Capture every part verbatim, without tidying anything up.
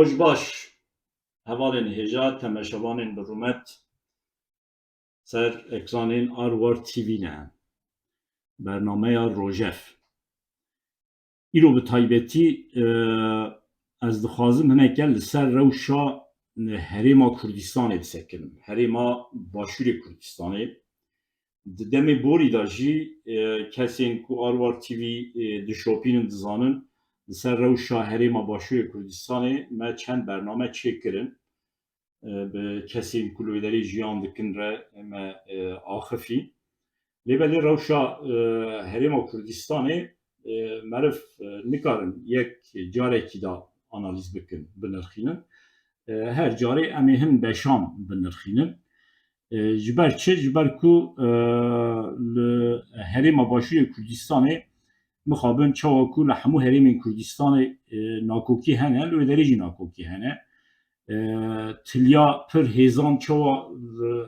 Roj baş, hevalên hêja, temaşevanên bi rûmet ser ekranên Arwar T V ne. Bernameya Rojev. Îro bi taybetî, e, ez dixwazim hineke li ser rewşa, e, herêma Kurdistanê bisekinim. Herêma Başûrê Kurdistanê. Di demê borî de jî, e, kesên ku Arwar T V, e, dişopînin dizanin, li ser rewşa herêma Başûrê Kurdistanê me çend bername çêkirin. E, bi kesên ku li wê derê jiyan dikin re me, e, axifî. Lê belê rewşa, e, herêma Kurdistanê, e, meriv, e, nikarin yek carekî de analîz bikin, binirxînin. E, her carê em ê hin beşan binirxînin. E, ji ber çi? Ji ber ku, e, li herêma Başûrê Kurdistanê mixabin çawa ku li hemû herêmên Kurdistanê, e, nakokî hene, li wê derê jî nakokî hene. E, tiliya pir hêzan çawa li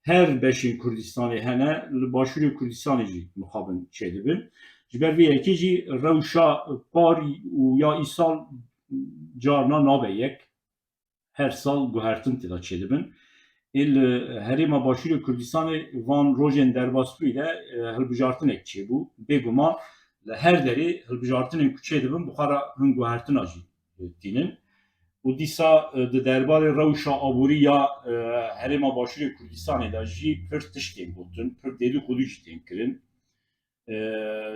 her beşên Kurdistanê hene, li Başûrê Kurdistanê jî mixabin çêdibin. Ji ber vê yekê jî rewşa parî û ya îsal carna nabe yek. Her sal guhertin tê de çêdibin. Ê li herêma Başûrê Kurdistanê van rojên derbasbûyî de, e, hilbijartinek çêbû. Bêguman li her derê hilbijartinên ku çêdibin bi xwe re hin guhertina jî, e, tînin. Û dîsa, e, di derbarê rewşa aborî ya, e, herêma Başûrê Kurdistanê de jî pir tişt tên gotin, pir dêdû xwedû jî tên kirin. E,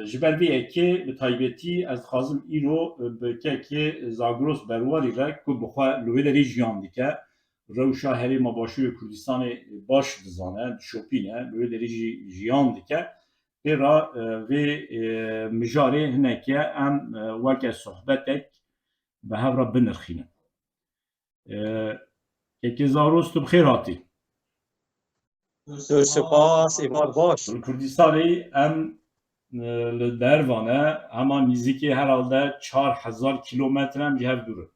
ji ber vê yekê bi taybetî ez dixwazim îro, e, bi kekê Zagros Berwarî re ku bi xwe li wê derê jiyan dike, rewşa herêma Başûrê Kurdistanê baş dizane, dişopîne, li wê derê jî jiyan dike. Pê re, e, vê, e, mijarê hineke em, e, weke sohbetek bi hev re binirxînin. E, Kekê Zaros, tu bi xêr hatî. Zor spas, êvar baş. Li Kurdistanê em, e, li derva ne, hema nîzikê herhalde çar hezar kîlometre em ji hev dûr in.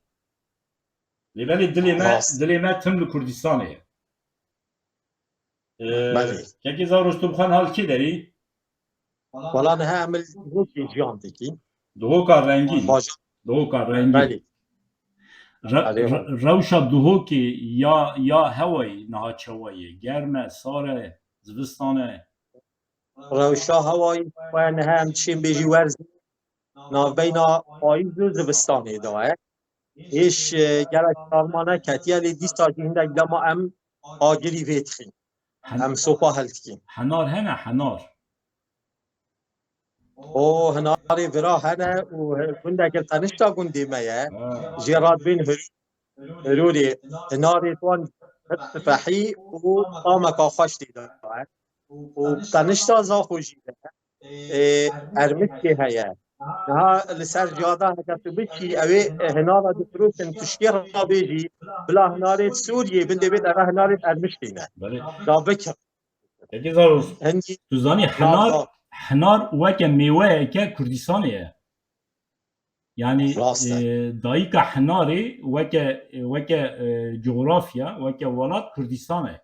Lê belê dilê me, Rast. dilê me tim li Kurdistanê ye. E, Belê. Kekê Zaros, tu bi xwe niha li kê derî? Wala niha em li Dihokê jiyan dikîn. Dihoka rengîn. Bajar. Dihoka rengîn. Belê. Re-, Belê. re-, rewşa Dihokê ya, ya hewayê niha çawa ye? Germ e, sar e, zivistan e? Rewşa hewayê xwe niha em çên bêjî werz navbeyna payîz û zivistanê de ye. Hêj, e, gelek sarma neketiye, lê dîsa jî hindek dema em agirî vê dixin. Hen-, Em sopa hildikîn. Henar hene, henar. O hinarê vira hene û gundek li tenişta gundê me ye. Ha. Jê re dibên Hirû-, Hirûrê. Hinarê wan pir sifehî û tameka xweş tê de ye. Û tenişta Zaxo jî de, e, ermişkê heye. Niha li ser cada heke tu biçî, ew ê, e, hinara difirotin, tu şikê rabêjî, bila hinarê Sûriyê bin dê bê, eve hinarê ermişkê ne. Belê. Da bikir. Peki Zaros, Hindî tu zanî hinar, hinar weke mêweyeke Kurdistanê ye. Yani, Rast e, e, dayika hinarê weke, weke, e, coğrafya, weke welat Kurdistan e.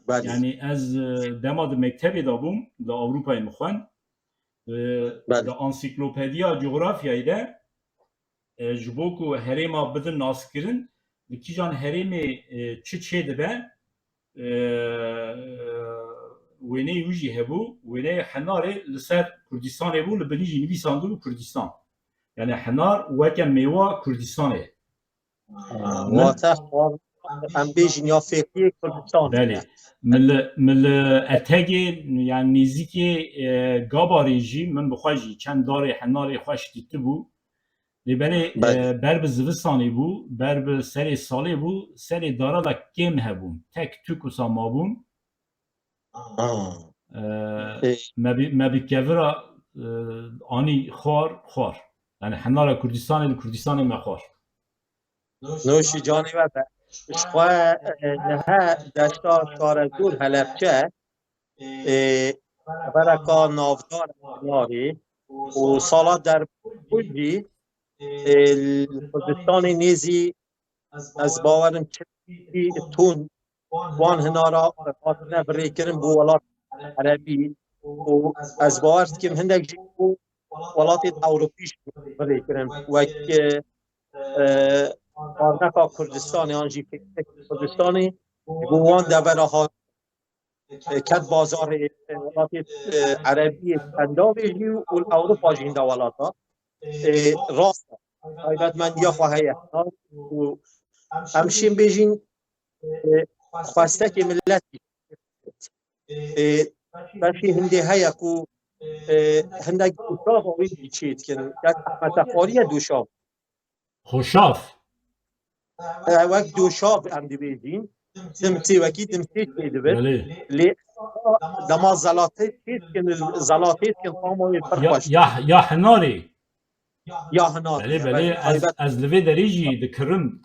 Belê. Yani ez, e, dema di mektebê de bûm, di Avrupayê min xwend. E, Belê. Di ansiklopediya coğrafyayê de, e, ji bo ku herêma bidin naskirin, li kîjan herêmê, e, çi çêdibe, e, wêneyê wî jî hebû, wêneyê hinarê li ser Kurdistanê bû, li binî jî nivîsandibû Kurdistan. Yani hinar weke mêwa Kurdistanê. Aa, Min wate em bêjin ya fêqiyê Kurdistan. Belê. Min li, min li etegê, yani nêzîkê, e, Gabarê jî min bi xwe jî çend darê hinarê xweş dîtibû. Lê belê, Belê. e, ber bi zivistanê bû, ber bi serê salê bû, serê dara da kêm hebûn. Tek tûk wisa mabûn. Ah. E, Ê. me bi, me bi kevira, e, anî xwar, xwar. Yani hinara Kurdistanê li Kurdistanê me xwar. Noşî canê we be. Ji xwe, e, niha deşta Şaredûr Helepçe, e, bereka navdar hinarê û sala derbû jî, e, li Kurdistanê nêzî ez bawerim çil ton wan hinara hatine birêkirin bo welat erebî û ez bawer dikim hindek jî bo welatên ewropî jî birêkirin. Wek, e, e, parveka Kurdistanê an jî pêşek Kurdistanê ji bo wan devera hat, e, ket bazarê, e, welatê, e, Erebiyê Skandavê jî û li Ewropa jî hinde welata. E, rast e. Taybetmendiya xwe heye. Û em şîn bêjin, e, xwestekê miletî. E, beşî hindê heye ku, e, hindek dûşava wê jî çê dikin. Yek ehmetexwariye dûşav. Xoşav. E, wek dûşav em dibêjin. Dimsê wekî dimsê çê dibin. Belê. Lê dema zelatê çê dikin, zelatê dikin, tamayê pir Ya, xweş. ya, ya hinarê. Ya hinarê, Belê, belê, belê. ez, Taybet- ez li vê derê jî dikirim.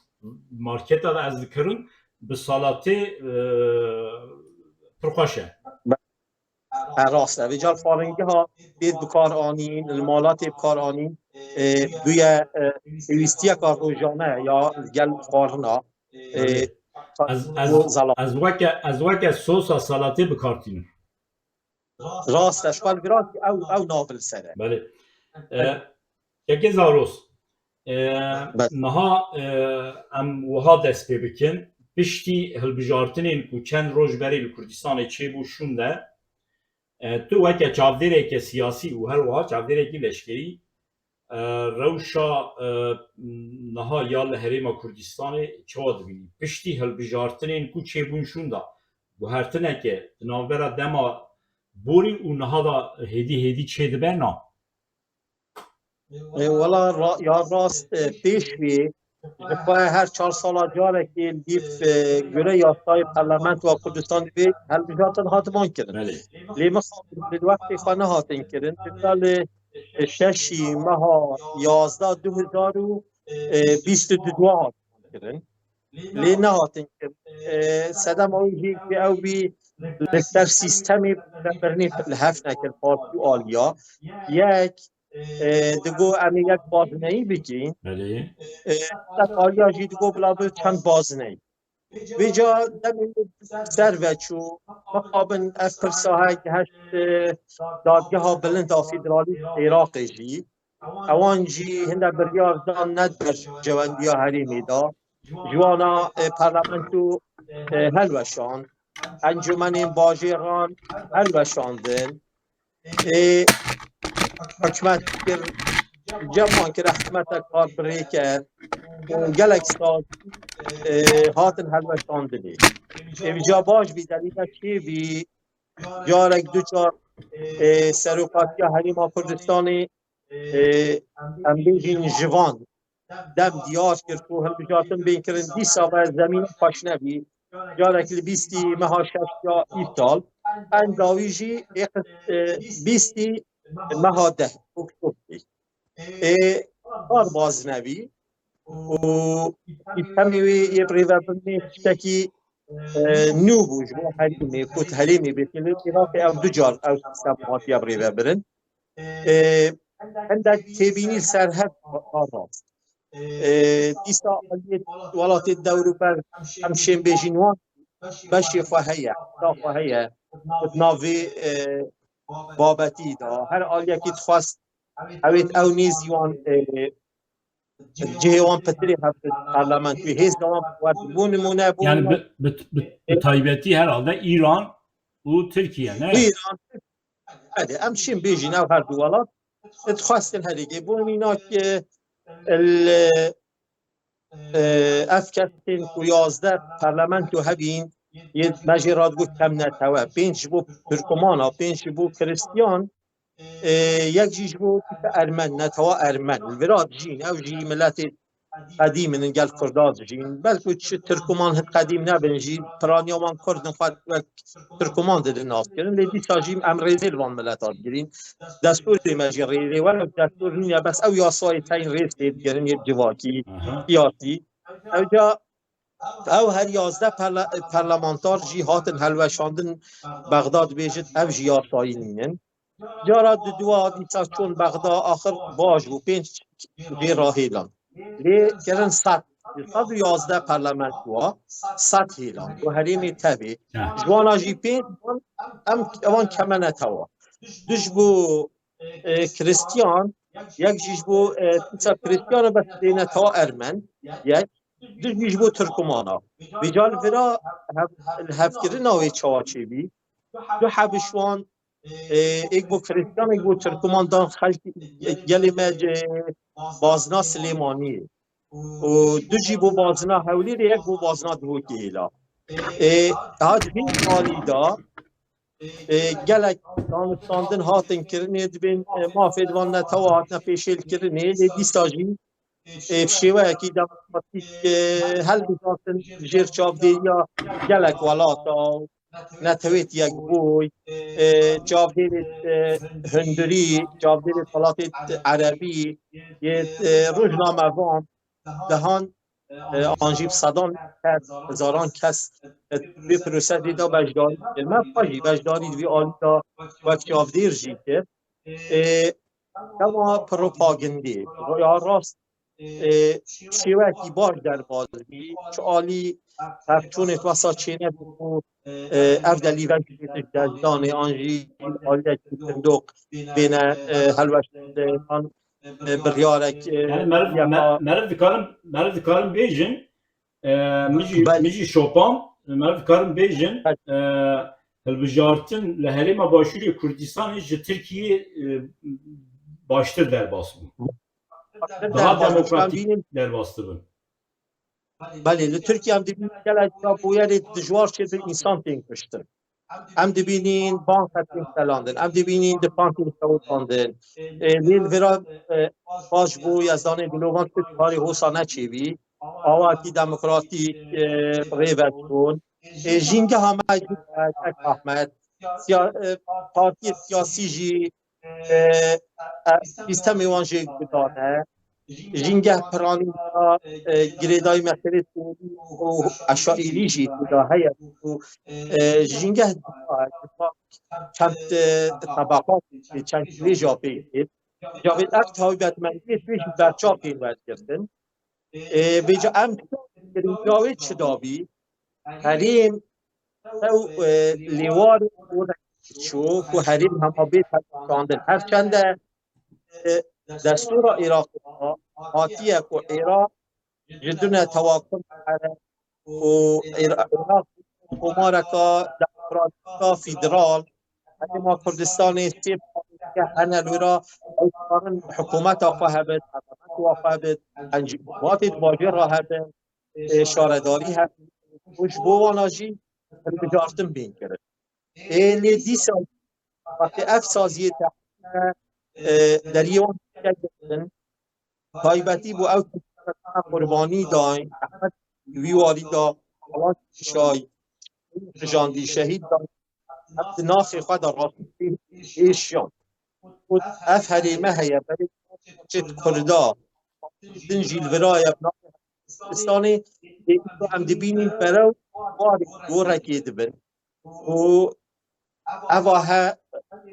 Marketa de ez dikirim. Bi salatê, e, pir xweş e. Be-, e, rast e. Vêcar faringiha tê bi kar anîn, li mala tê bi kar anîn. E, bûye, e, pêwîstiyeka rojane ya gel xwarina. E, Belê. Ez, ez, bu zalat. ez weke, ez weke sosa salatê bi kar tînim. Rast e, ji xwe li vir a ew, ew nav li ser e. Belê. E, Kekê Zaros, e, Belê. niha, e, em wiha dest pê bikin. Piştî hilbijartinên ku çend roj berê li Kurdistanê çêbû şûnde, e, tu weke çavdêreke siyasî û her wiha çavdêrekî leşkerî, e, rewşa, e, niha ya li Herêma Kurdistanê çawa dibînî? Piştî hilbijartinên ku çêbûn şûnda, guhertineke di navbera dema borî û niha de hêdî hêdî çêdibe na? E, wela ra-, ya rast, e, pêş wî ji xwe her çar sala carekê li dîv, e, göre yasayê Parlamentoya Kurdistanê vê hilbijartin hatiban kirin. Belê. Lê mixabin li wextê xwe nehatin kirin. Dîsa li şeşî meha yazdeh du hezar û bîst û du hatin kirin. Lê nehatin kirin. E, sedema wî jî ki ew bî li ser sîstemê birinê li hev nekin partî û aliya. Yek, e, digo em ê yek bazineyî bikîn. Belê. E, ser aliya jî digo bila bi çend bazineyî. Vêca demê ser ve çû, mixabin ev pirsa hek heşt, e, dadgeha bilind a federalî Iraqê jî. Ewan jî hinde biryar dan ne di ber cewendiya herêmê de. Ji wana, e, parlamento, e, helweşand. Encûmenên bajêran helweşandin. Ê, hikûmet kir, cem wan kir, hikûmetek hat birêke û gelek saz, ê, hatin helweşandinê. Ê, vîca baş bî, delîlek çê bî, carek du car, ê, serokatiya Herêma Kurdistanê, ê, em bêjin ji van dem diyar kir ku hilbijartin bên kirin, dîsa ve zemîn xweş nebî. Carek li bîstî meha şeş ya îsal, en dawî jî ê qis-, e, bîstî meha deh Oktobrê. Ê, kar bazinevî û îtemê wê yê birêvebirinê tiştekî, e, nû bû ji bo herêmê, ku di herêmê bê, lê Iraqê ew du car ew sîstem hatiye birêvebirin. E, hindek têbînî li ser hev a rast. E, dîsa aliyê welatê dewrûber em şên bêjin wan beşê xwe heye, heta xwe heye, di navê, e, babetî de. Her aliyekî dixwest hewêt ew nêzî wan, e, cihê wan pitirê hev bi parlamentoyê hêz de wan bi xwe bû nimûne bû. Yani bi, bi, bi, bi taybetî herhalde Îran û Tirkiye, ne? Îran, Belê, em şên bêjin ew her du welat dixwestin herêkê. Bo mînak, e, li, e, ev kesên ku yazdeh parlamento hebîn, yê me jê re digot kemnetewe. Pênc ji bo Tirkuman a, pênc ji bo Kristiyan, e, yek jî ji bo Ermen, netewa Ermen. Li vira dijîn, ew jî miletê qedîm in, gel Kurda dijîn. Belku çi Tirkuman hin qedîm nebin jî, piraniya wan Kurd in, xwe wek Tirkuman didin nas kirin. Lê dîsa jî em rêzê li van mileta digirîn. Destûrê me jî rêzê were, destûr nîne, bes ew yasayê teyn rêz tê digirin, yê civakî, Aha. siyasî. Ewca ew her yazdeh parla-, parlamentar jî hatin helweşandin, Bexdad dibêjit, ev jî yasayî nînin. Cara diduwa dîsa çûn Bexda axir baş bû, pênc jê re hêlan. Lê kirin sed, sed û yazdeh parlamentoya, sed hêlan. Ku herêmê tevê. Ya. Ji wana jî pênc em, ewan kemene tewa. Du ji bo, e, Kristiyan, yek jî ji bo, e, dîsa Kristiyan bes lê netewa Ermen, yek. Dijî ji bo Tirkuman a. Vêca li vira hev-, hevkirina wê çawa çêbî? Du heb ji wan, e, êk bo Krîstiyan, êk bo Tirkuman dan xelkî, e, gelê me, e, bazna Silêmaniyê. Û du jî bo bazna Hewlêrê, yek bo bazna Duhokê hêla. E, ha di vî alî de, e, gelek danûstandin hatin kirinê, dibên, e, mafê di van netewa hatine pêşêl kirinê, lê dîsa jî, e, bi şêweyekî demokratîk, e, helbijartin jêr çavdêriya gelek welata û netewêt yekbûy, e, çavdêrê, e, hundirî, çavdêrê welatê erebî, yê, e, rojnamevan, dehan, e, an jî bi sedan kes, hezaran kes, e, vê prosesê de beşdarî kir. Me xwe jî beşdarî di vî alî de wek çavdêr jî kir. E, dema propagandê, ya rast, e, şêwekî baş derbas bî, çi alî hevçûnê wesa çênebû ku, e, ev delî ve jî bêtin ji destdanê, an jî aliyekî sindoq bêne, e, helweşandin, an, e, biryarek, e, Yani meriv, yeka me-, meriv dikarin, meriv dikarin bêjin, e, min jî, Belê. min jî şopam, meriv dikarin bêjin, Belê. e, hilbijartin li herêma Başûrê Kurdistanê ji Tirkiyê, e, baştir derbas bûn. Baştir Daha derbas bûn. demokratîk Em bînin. derbas dibin. Belê, li Tirkiye em dibînin gelek bûyerê dijwar çêdibin, însan tên kuştin. Em dibînin banka tên selandin, em dibînin dikan tên sewitandin. E, lê li vira, e, baş bû, ez zanê, Dilovan tu karê hosa neçêbî. Awakî demokratîk, e, rêve çûn. E, jîngeha me jî, e, Kek Ahmet, siya-, e, partiyê siyasî jî, e, e, sîstemê wan jê gudane. Jîngeh piranî da, e, girêdayî meselê Sûrî û eşaîrî jî tê de heye û, e, jîngeh çend, e, tebaqat, çend kêja pê tê. Cavêt ev taybetmendiyê pê jî berçav tên wergirtin. E, vêca em girîngiya wê çi dabî? Herêm ew, e, lêwarê çû ku herêm hema bê tevkandin. Her çende, e, destûra Iraqê hatiye ku Iraq ji du netewa Kurd here û Ira-, Iraq komareka demokratîka federal, herêma Kurdistanê sê parêzgeh hene li wê re, ew dikarin hikûmeta xwe hebin, parlamentê xwe hebin, encû-, matê di bajêr re hebin, e, şaredarî hebin û ji bo wana jî hilbijartin bên kirin. Ê lê dîsa wextê ev saziyê te, e, deriyê wan têke girtin, taybetî bû ew tiştana qurbanî dayîn, Ehmed wî warî da, Alan Şay, rijandî şehîd da, ev di nafê xwe de rastî êşiyan. Got, ev herême heye, berê çêt Kurda, din jî li vira ye, bi navê Kurdistanê, ê, em dibînin berew warê gorekê dibin. Û eva he,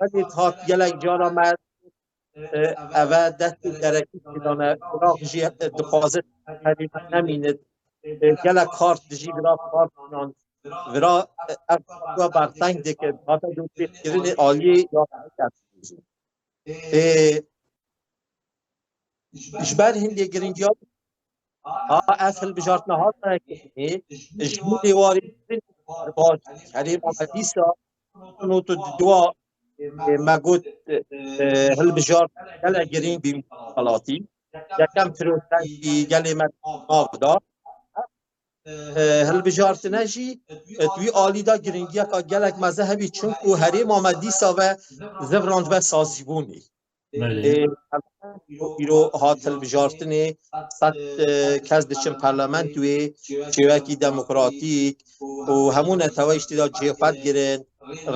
belê hat gelek cara me, e, eve destê derekî dane, Iraq jî, e, dixwazit herême nemînit. E, gelek kart dijî vira kart nan. Vira, e, ev partiya berteng dike, hate dotêkirinê aliyê ya. E, ji ber hindê giringiya ha ev hilbijartina hatine kirinê, ji bo lêwarîkirin herêma me dîsa nod û dua, e, me got, e, hilbijart gelek girîng bî welatî. Yekem prosesî gelê me nav da. E, hilbijartine jî, e, di wî alî de giringiyeka gelek mezin hebî, çimkû herêma me dîsa ve ziv randibe sazîbûnê. Belê. E, îro, îro hat hilbijartinê, sed, e, kes diçin parlamentoyê, şêwekî demokratîk û hemû neteweyî ji tê de cihê xwe digirin.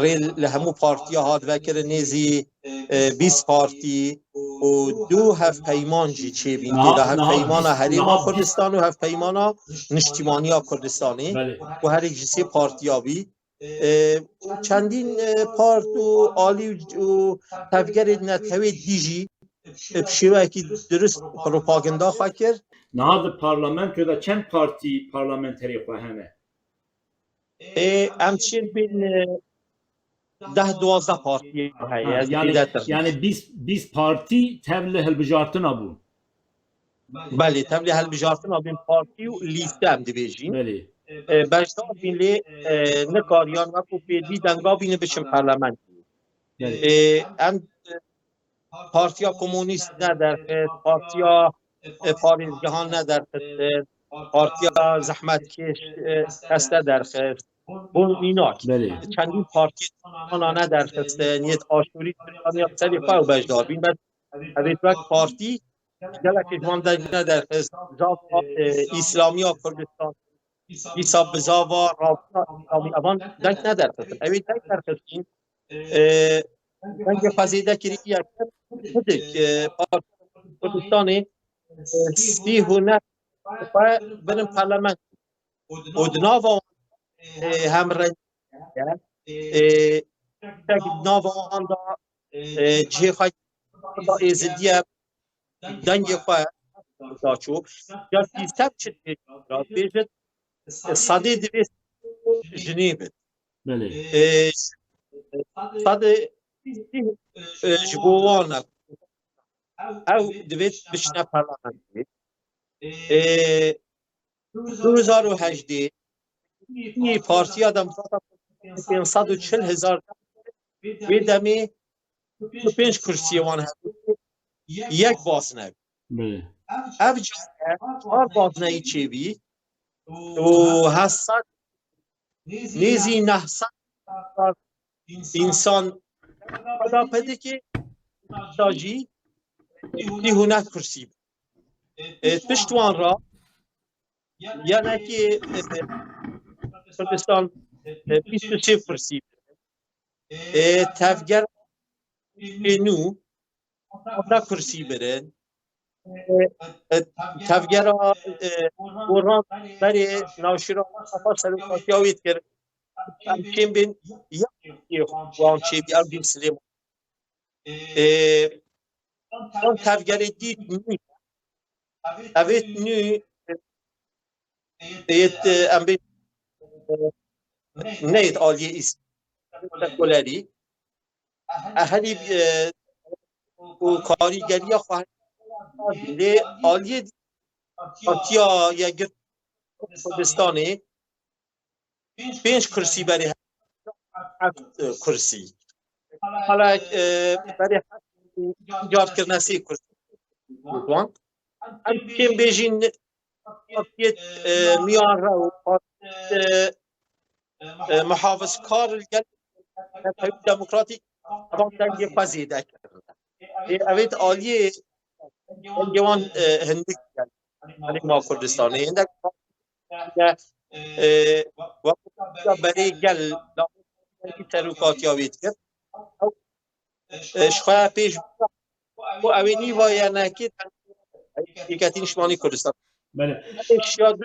Rê li hemû partiya hat vekirin nêzî, e, bîst partî û du hevpeyman jî çêbîn. Niha, tê de niha hevpeymana bîst, Herêma niha bîst. Kurdistan û hevpeymana Niştimaniya Kurdistanê. Belê. Ku her yek ji sê partiya bî. E, çendîn, e, part û alî û, û tevgerê netewê dî jî, e, bi şêweyekî dirust propaganda xwe kir. Niha di parlamentoyê de çend partî parlamenterê xwe hene? Ê, em çêbîn, e, deh duwazdeh partiyê heye, Ha, ez yani, zêdetir. Yani bîst, bîst partî tev li hilbijartina bûn. Belê, tevlî hilbijartina bîn partî û lîste em dibêjîn. Belê. E, beşdar bîn lê e, nikariyan wekû pêdivî denga bînin biçin parlamentê. Belê. E, em e, Partiya Komunîst nederxist, Partiya e, Parêzgehan nederxistin, Partiya Zehmetkêş e, heste derxist. Bo mînak, Belê. Çendîn partî ana nederxistin, yêt aşûrî Tirkaniya serê xwe û beşdar bîn. Bes evêt wek partî gelekê ji wan deng nederxist. Zava e, Îslamiya Kurdistan, îsa bi zava ravîna Îslamî evan deng nederxistin. Evê deng derxistin. E, dengê xwe zêde kirî yekem hidik e, Partiya Kurdistanê e, sî hûne xwe birin parlament û di nava wan e, hem rengî e, tek di nava wan da e, cihê xwe da êzidiye dengê xwe da çû. Ya sîstem çi dibêjin? Sedê divê jinê bin. Belê. E, sedê e, ji bo wan e. Ew divê biçine parlamentê. E, du hezar û hejdê Partiya Demokrata pênc sed û çil hezar wê demê pênc kursiyê wan hebû. Yek baz nebî. Belê. Ev care çar bazneyî çêbî û heft sed nêzî neh sed însan da pedikê da jî sî hûne kursî bû. E, pişt wan ra yenekê e, Kurdistan e, bîst û sê kursî bû. E, tevger nû da kursî birin. E, tevgera e, Goran berê navşîra Mustafa serokatiya wî dikir. Em kêm bên ya wan çêbî ew dîn Silêman. E, Van tevgerê dît nû. Evêt nû êt em bê neyt aliyê îs sekulerî. Ehelî e, û karîgeriya xwe lê aliyê Partiya Yekgirtî Kurdistanê pênc kursî berê heft kursî. Hala e, berê heft carkirine sê kursî. Wan em kêm bêjîn partiyê e, miyan re û partiyê e, e, muhafizkar li gel Netewî Demokratîk evan dengê xwe zêde kirine. Ê, evê di aliyê dengê wan e, hindik gel. Herêma Kurdistanê. Hindek e, e, wek berê gel serokatiya wê dikir. E, ji xwe pêş ku ew ê nîva yenekê Yekî Niştimanî Kurdistan. Belê. Şiya du,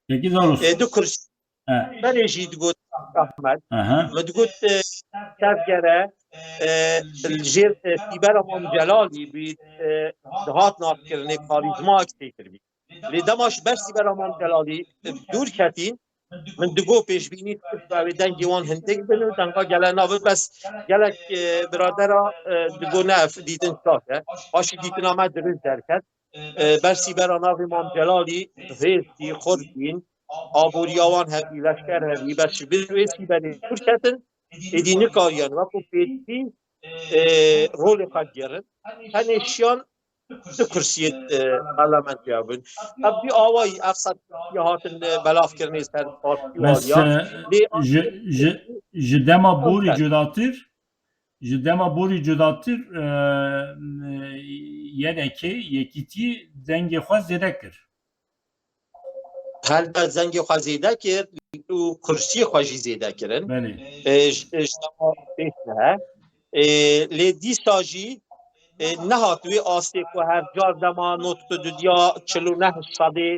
Peki Zanos. e, du kursî. He. Berê jî digot Ahmed. Aha. Min digot e, tevgere e, li jêr e, Sîbera Mam Celalî bî e, dihat naskirinê karîzmayek tê kiribî. Lê dema ji ber Sîbera Mam Celalî e, dûr ketîn, min digot pêşbînî dikir ku ew ê dengê wan hindik bin û denga gele nabin. Bes gelek e, biradera e, digot ne ev dîtin çaş e. Paşî dîtina me dirust derket. E, ber Sîbera navê Mam Celalî hêzî, xurt bîn, aboriya wan hebî, leşker hebî, bes ji bin wê Sîberê dûr ketin, êdî nikariyan wekû pêdivî e, rolê xwe digerin. Tenê şiyan du kursiyê e, parlamentoya bin. Ev vî awayî ev sed kursiyê hatin e, belavkirinê ser partî Bes waliya. e, ji, ji, ji dema borî cudatir, ji dema borî cudatir e, e, Y D K, Yekîtî dengê xwe zêde kir. Helbet dengê xwe zêde kir û kursiyê xwe jî zêde kirin. Belê. E, ji ji dema pêş ne. E, lê dîsa jî e, nehat wê astê ku her car dema notku dudiya çil û neh sedê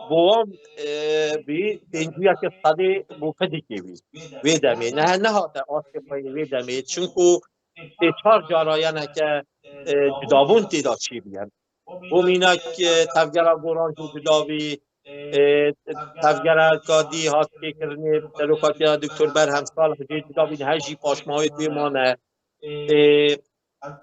bo wan e, bî, pêncîyeke sedê bo pedikê bî. Wê demê. Nehe nehate astê xwe yê wê demê. Çinku tê çar cara yeneke e, cudabûn tê de çêbiye. Bo mînak e, tevgera Goran jî cuda bî, e, tevgera Kadî hat çêkirinê, serokatiya Doktor Berhem Salih jê cuda bî, niha jî paşmawê wê mane. E,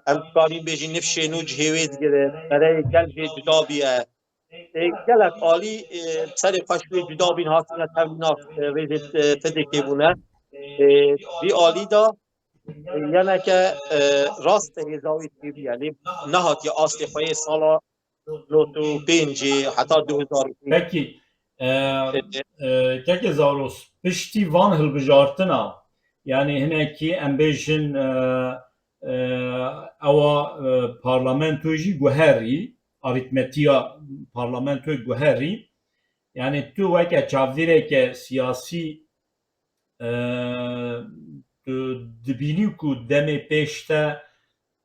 Em dikarîn bêjin nifşê nû cihê wê digire, bereyê gel jê cuda bûye. E, gelek alî, e, serê xwe ji wê cuda bîn, hatine tevlîna, e, rêzê, e, P D K'ê bûne. E, vî alî de, e, yeneke, e, rast hêza wê çêbûye. Lê nehatiye astê xwe yê sala nod û pêncê heta du hezar û pênc. Pekî, e, e, keke Zaros, piştî van hilbijartina, yanî hinekî em bêjin, e, e, ewa, e, parlamentoyê jî guherî, arîtmetiya parlamentoyê guherî, yanî tu weke çavdîreke siyasî, e, tu dibînî ku demê pêş te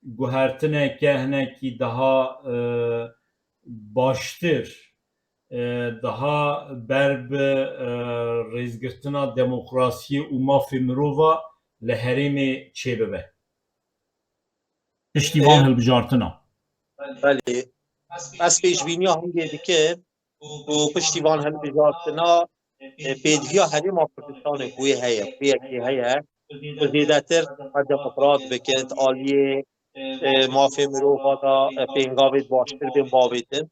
guhertineke hinekî daha, e, baştir, e, daha ber bi, e, rêzgirtina demokrasiyê û mafê mirova li herêmê çêbibe? Piştî van hilbijartina. Belê. Ez pêşbîniya hingê dikim ku piştî van hilbijartina, e, pêdiviya Herêma Kurdistanê ku wê heye, ku yekê heye, ku zêdetir xwe demokrat bikin, di aliyê, e, mafê mirova de, e, pêngavê baştir bên bavêtin.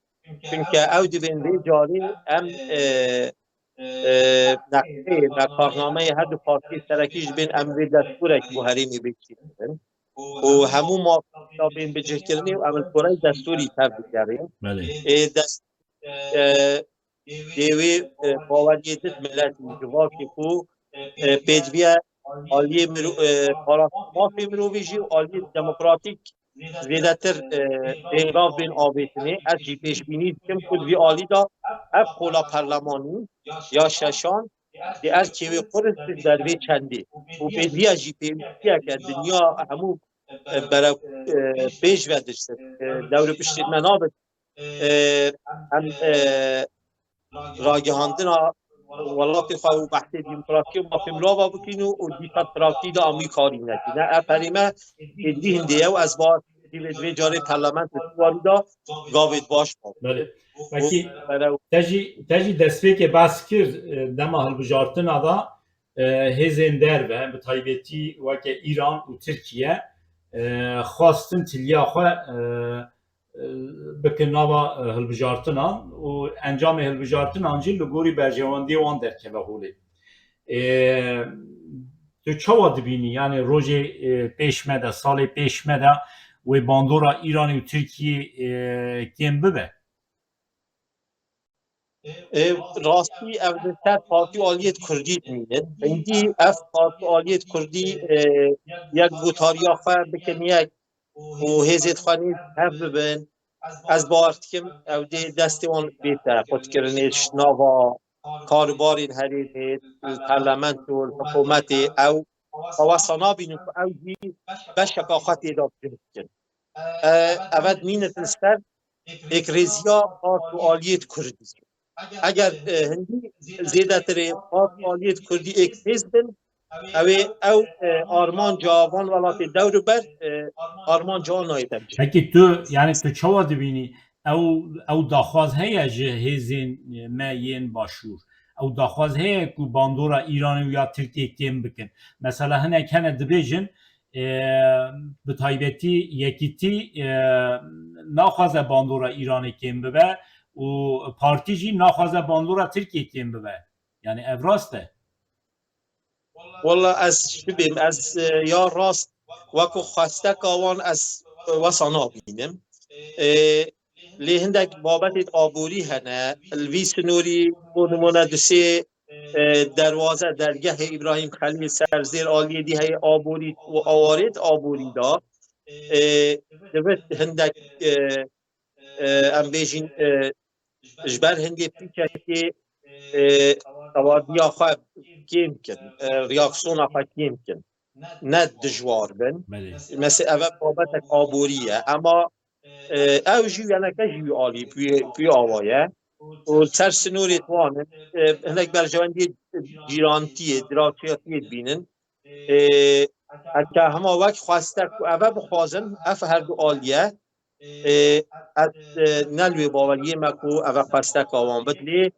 Çunke ew dibên vê carê em, e, e, neqşeyê, me karnameyê her du partiyê serekî ji bên em vê destûrek bo herêmê bê çêkirin. Û hemû mafê da bên bicihkirinê û em li goreyê destûrî tev digerin. Belê. Ê dest, e, dê wê, e, baweriyê di miletî, civakê ku, e, pêdiviye aliyê miro-, e, parastina mafê mirovî jî û aliyê demokratîk zêdetir, e, pêngav bên avêtinê. Ez jî pêşbînî dikim ku di vî alî de ev qola perlemanî ya şeşan dê erkê wê qursin dervê çendê û pêdiviya jî pêwîstiyeke dinya hemû, e, berew, e, pêş ve diçin, e, dewr piştî me nabin. E, em, e, ragihandina welatê xwe û behsê demokrasiyê û mafê mirova bikin û, û dîsa praktî de em wî karî nekin. Ne, ev herême êdî hindê ye û ez bawer dikim divê, divê carê parlament li warî de gavê baş bavê. Belê. Pekî, berew te jî, te jî destpêkê behs kir, e, dema hilbijartina de, e, hêzên derve, bi taybetî weke Îran û Tirkiye, e, xwestin tiliya xwe, e, e, bikin nava, e, hilbijartinan û encamê hilbijartinan jî li gorî berjewendiyê wan derkeve holê. E, tu çawa dibînî? Yanî rojê, e, pêş me de, salê pêş me de wê bandora Îranê û Tirkiyê, e, kêm bibe? E, rastî ev li ser partî û aliyêt kurdî dimînin. Hingî ev partî û aliyêt kurdî, e, yek gotariya xwe bikin yek û hêzêt xwe nêz hev bibin. Ez bawer dikim ew dê destê wan bête qutkirinê ji nava karûbarên herêmê, li parlamento, li hikûmetê ew xwe wesa nabînin ku ew jî beşeka xwe tê de cih bikin. E, eve dimînitin ser pêkrêziya part û aliyêt kurdî. Eger, e, hindî zêdetirê part û aliyêt kurdî êk hêz bin, ew ê ew, e, armanca van welatê dewr û ber, e, armanca wan nayê tevcih. Pekî tu, yanî tu çawa dibînî? Ew, ew daxwaz heye ji hêzên, e, me yên başûr? Ew daxwaz heye ku bandora Îranê û ya Tirkiyê kêm bikin? Mesela hinek hene dibêjin, e, bi taybetî Yekîtî, e, naxwaze bandora Îranê kêm bibe û partî jî naxwaze bandora Tirkiyê kêm bibe. Yanî ev rast e? Walla ez çi bêm, ez, e, ya rast wekû xwesteka wan ez, e, wesa nabînim. E, lê hindek babetê aborî hene. Li vî sinorî, bo nimûne du sê, e, derwaze, dergehê Îbrahîm Xelîl ser zêr aliyê dî heye aborî û awarêt aborî da. E, divêt hindek, e, e, em bêjin, e, ji ber hindê pîçekê, e, tewaziya xwe kêm kin, e, reaksiyona xwe kêm kin. Ne dijwar bin. Belê. Mesela eve babetek aborî ye, ema, e, ew jî yeneke jî wî alî, wî, wî awa ye. Û ser sinorê wan in, e, hinek berjewendiyê cîrantiyê, dirawçiyatiyê dibînin. E, heke hema wek xweste ku eve bixwazin, ev her du aliye, e, ez, e, ne li wê baweriyê me ku eve xwesteka wan bit. Lê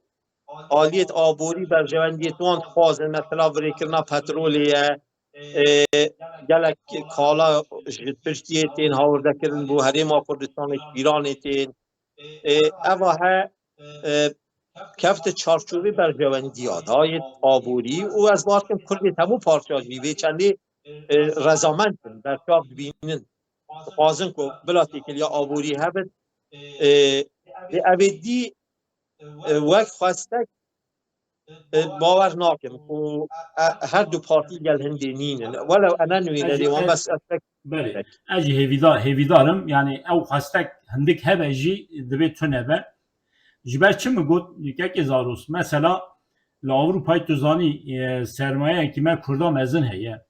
aliyêt aborî berjewendiyêt wan dixwazin, mesela virêkirina petrolê ye, e, gelek kala ji Tirkiyê tên hawirdekirin bo Herêma Kurdistanê, ji Îranê tên. E, eva he, e, kefte çarçovê berjewendiya da yê aborî û ez bawer dikim Kurdê hemû parça jî vê çendê, e, rezament bin, berçav dibînin. Dixwazin ku bila têkiliya aborî hebit, e, lê ev ê dî, e, wek xwestek, e, bawer nakim ku, e, her du partî gel hindê nînin. Welew ene nûnerê wan, bes ez tek Belê. Ez jî hêvîdar, hêvîdar im. Yani ew xwestek hindik hebe jî divê tune be. Ji ber çi min got, kekê Zaros, mesela li Ewropayê tu zanî, e, sermayeyekî me Kurda mezin heye.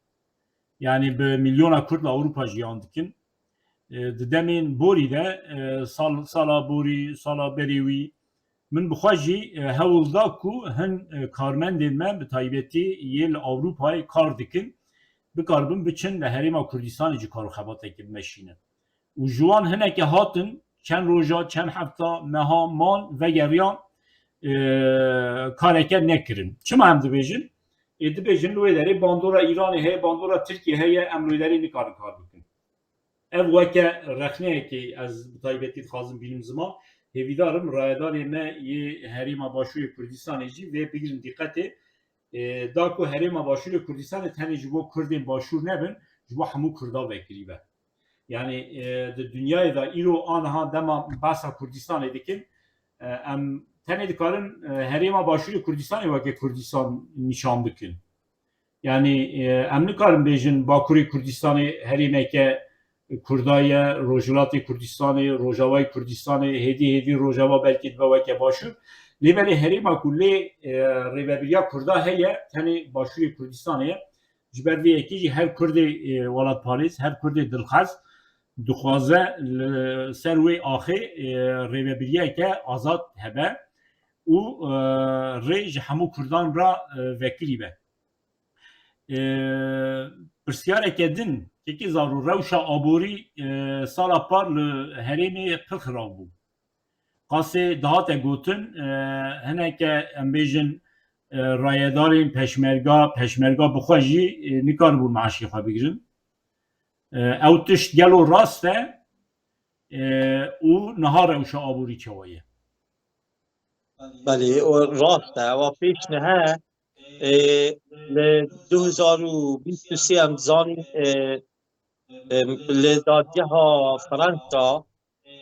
Yani bi milyona Kurd li Ewropa jiyan dikin. E, di demên borî de, e, sal, sala borî, sala berê wî, min bi xwe jî, e, hewl da ku hin, e, karmendên me bi taybetî yê li Ewropayê kar dikin, bikaribin biçin li Herêma Kurdistanê jî kar û xebatekê bimeşînin. Û ji wan hineke hatin, çend roja, çend hefta, meha man, vegeriyan, e, kareke nekirin. Çima em dibêjin? Ê dibêjin, li wê derê bandora Îranê heye, bandora Tirkiyê heye, em li wê derê nikarin kar bikin. Ev weke rexneyekê ez bi taybetî dixwazim bînim ziman. Hêvîdar im rayedarê me yê Herêma Başûrê Kurdistanê jî vê bigirin dîqetê. E, da ku Herêma Başûrê Kurdistanê tenê ji bo Kurdên Başûr nebin, ji bo hemû Kurda vekirî be. Yani, e, di dinyayê de îro aniha dema behsa Kurdistanê dikin, e, em tenê dikarin, e, Herêma Başûrê Kurdistanê weke Kurdistan nîşan bikin. Yani, e, em nikarin bêjin Bakurê Kurdistanê herêmeke Kurda ye, Rojhilatê Kurdistanê, Rojavayê Kurdistanê, hêdî hêdî Rojava belkî dibe weke Başûr. Lê belê herêma ku lê, e, rêvebiriya Kurda heye, tenê Başûrê Kurdistanê ye. Ji ber vê yekê jî her Kurdê, e, welatparêz, her Kurdê dilxwaz dixwaze li ser wê axê, e, rêvebiriyeke azad hebe û, e, rê ji hemû Kurdan re, e, vekirî be. E, Pirsiyareke din, kekê Zaro, rewşa aborî, e, sala par li herêmê pir xirab bû. Qasê dihate gotin, e, hineke em bêjin, e, rayedarên peşmerga, peşmerga bi xwe jî, e, nikaribûn meaşê xwe bigirin. E, ew tişt gelo rast e, e, û niha rewşa aborî çawa ye? Belê, o rast e. Ewa pêş nihe, e, li du hezar û bîst û sê em dizanîn, e, e, li dadgeha Fransa,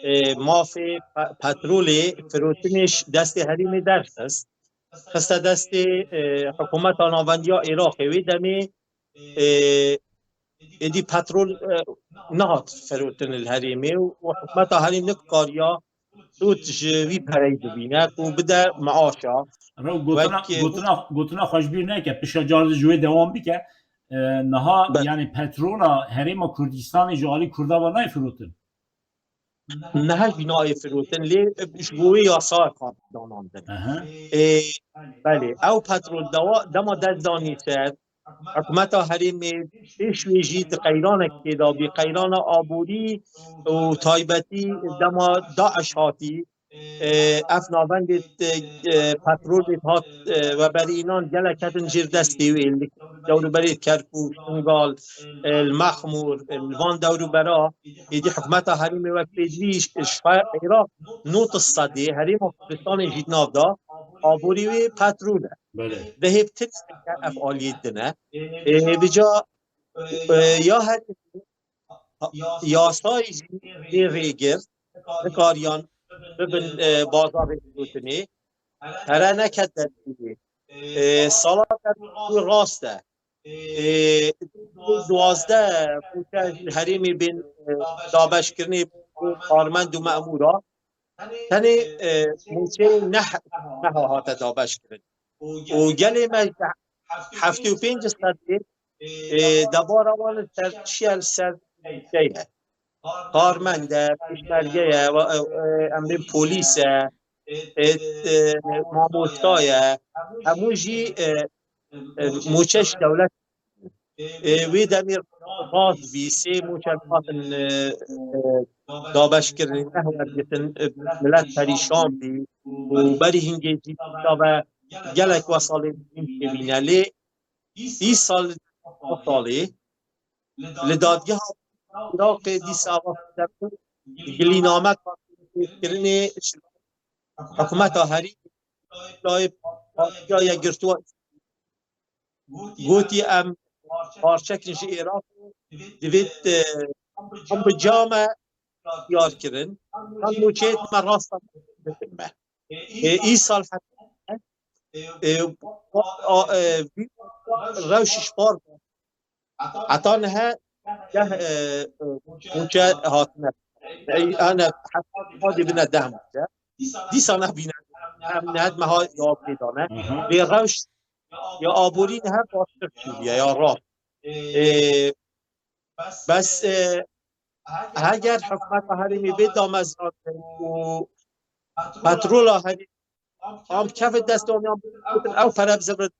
e, mafê pe-, petrolê firotinê ji destê herêmê derxist. Xiste destê, e, hikûmeta navendiya Iraqê. Wê demê, e, êdî petrol, e, nehat firotin li herêmê û hikûmeta herêmê nikariya sûd ji wî pereyê bibîne ku bide meaşa. Rew gotina, Wek, e, gotina, gotina xwe ji bîr neke, pişa car ji wê dewam bike. E, niha, Be- yani petrola herêma Kurdistanê ji alî Kurda ve nayê firotin. Niha jî nayê firotin, lê ji bo wê yasa hat danandin. Aha. Ê, belê, ew petrol dewa, dema dest danî ser, hikûmeta herêmê pêş wê jî di qeyranek tê de bî, qeyrana aborî û taybetî dema DAIŞ hatî, e, ev navendê, e, e, petrolê hat, e, weberînan gelek ketin jêr destê wê li dewrûberê Kerkûk, Şingal, e, li Mexmûr, e, li van dewrûbera, êdî hikûmeta herêmê wek pêdivî ji, ji fe-, Iraq nod sedê, herêma Kurdistanê jî di nav de aborî wê petrol e. Belê. Dehê bi tirkî ev aliyê dine. Ê, vêca, e, ya herêmê yasayê jî bê rêgir, nikariyan bibin, e, bazarê firotinê. Here neket destê wê. E, sala der rast e. E, duwazdeh mûçe ji herêmê bên, e, dabeşkirinê bo karmend û memûra. Tenê, e, mûçeyê neh, neha hate dabeşkirin. Û gelê me ji heftê û pênc sedê, e, debara wan li ser çi ye, li ser mûçe ye. Karmend e, pêşmerge ye, wa-, e, e, em bên polîs e, e, e, mamosta ye. Hemû jî, e, e, mûçe ji dewlet. E, wê demê rast bî, sê mûçe hatin, e, e, dabeşkirin, neh wergitin, e, milet perîşan bî û berî hingê jî da ve gelek wesalê din têbîne. Lê îsal salê li dadgeha Iraqê dîsa va gilîname kirinê hikûmeta herî partiya yekgirtû gotiye, em parçekin ji Iraqê, divêt em bi came diyar kirin. Em nûçeyê me rasta bikin me. Ê, îsal heta, ê, a, ê, vî rewş ji par heta niha deh, ê, ê, mûçe hatine. Ey, ane heta bine deh mûçe. Dîsa nebîne. Em nehet meha cewab pê dane. Vê rewş ya aborî niha baştir çûbûye ya rast. Ê, bes, ê, heger hikûmeta herêmê bê damezrandin û petrola herêmê am keve dest wan yan bikin, ew pere bi zivrin.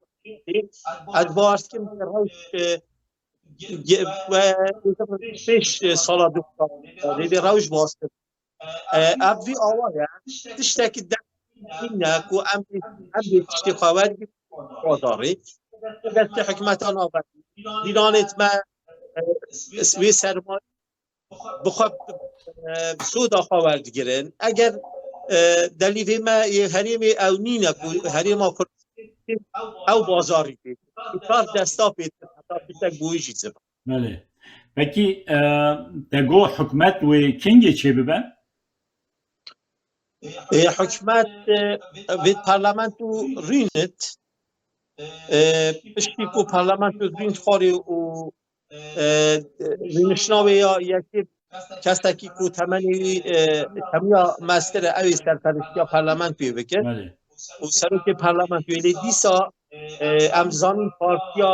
Ez bawer dikim vê rewş, ê, ge-, ve pêş, ê, sala du hezar vê rewş baştir. E, ev vî awa ye. Tiştekî dest nîne ku em, em bê tiştê xwe wergirin bajarê. Destê hikûmeta navberî. Dîlanê me, e, wê sermayê bi xwe, e, bi soda xwe werdigirin. Eger, e, delîvê me yê herêmê ew nîne ku herêma Kurdistanê ew bajarî bê. Kar desta pê, heta tiştek bûyî jî ziman. Belê. Pekî, e, te got hikûmet wê kengê çêbibe? Ê, hikûmet, e, vê parlamento rûnit, e, piştî ku parlamento rûn xwarê û, e, rûniştina wê ya yekê kesekî ku temenê wî, e, temiya meztir e, ew ê serperiştiya parlamentoyê bike. Belê. Û serokê parlamentoyê lê dîsa, e, em zanin partiya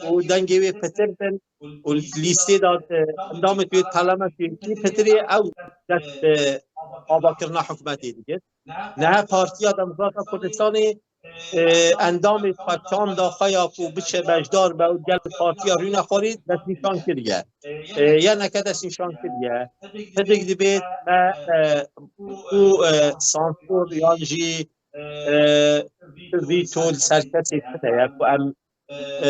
û dengê wê pitir bin û li lîstê de, e, endamê wê parlamentê yekî pitirê ew dest bi avakirina hikûmetê dike. Niha Partiya Demokrata Kurdistanê, e, endamê xwe çanda xwe ya ku biçe beşdar be û gel partiya rûne xwarî destnîşan kiriye. E, yeneke destnîşan kiriye. Hidik dibêt me, e, ku, e, sansor yan jî, e, vîto li ser kesê tune ye ku em e,